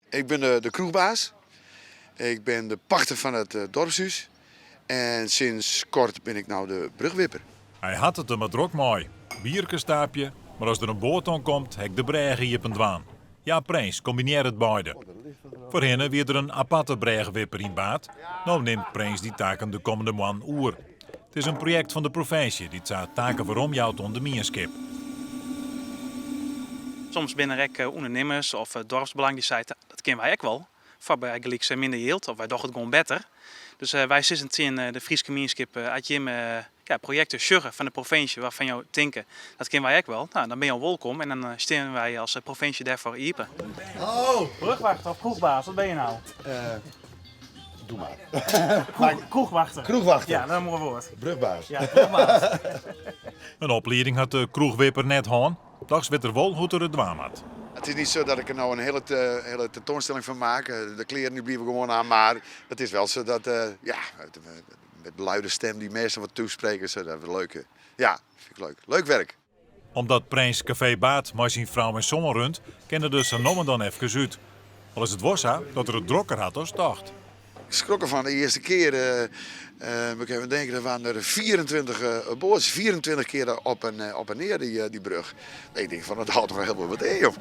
Ik bin de kroechbaas. Ik bin de pachter fan it dorpshús. En sinds kort bin ik no de brugwipper. Hy hat it der mar drok mei. Bierkes taapje, mar as der in boat oankomt, ek de brêge iepen dwaan. Jaap Prins kombinearret beide. Foarhinne wie der in aparte brêgewipper yn Baard. No nimt Prins dy taken de kommende moannen oer. It is in projekt fan de provinsje dy't sa taken werom jout oan de mienskip. Soms binne der ek ûndernimmers of doarpsbelang dy't seit, dat kinne wy ek wol, foar bygelyks minder jild of wy dogge it gewoan better. Dus wy sizzen tsjin de Fryske mienskip, as jimme projekten sjogge fan de provinsje waarfan jo tinke, dat kinne wy ek wol, dan binne jo wolkom en dan stean wy as provinsje dêrfoar iepen. Brugwachter of kroechbaas, wat binne je no? Doe mar. Kroechwachter. Kroechwachter. Ja, dat is in moai woord. Brugbaas. Ja, brugbaas. In oplieding hat de kroechwipper net hân. Dochs wit er wol hoe't er it dwaan moat. It is niet zo dat ik er nou een hele tentoonstelling van maak. De kleren die blijven gewoon aan, maar het is wel zo dat, ja, met luide stem die mensen wat toespreken, zo, dat is leuk. Ja, vind ik leuk. Leuk werk. Omdat Prins Café Baard mei syn frou en soan runt, kin er der sa no en dan efkes út. Al is it wol sa dat er it drokker hat as tocht. Ik skrok ervan de eerste keer, moet ik even denken, er waren er 24 boatsjes, 24 kear op en near die brug. Ik tink fan, dat hâldt toch wel hiel wat yn, joh.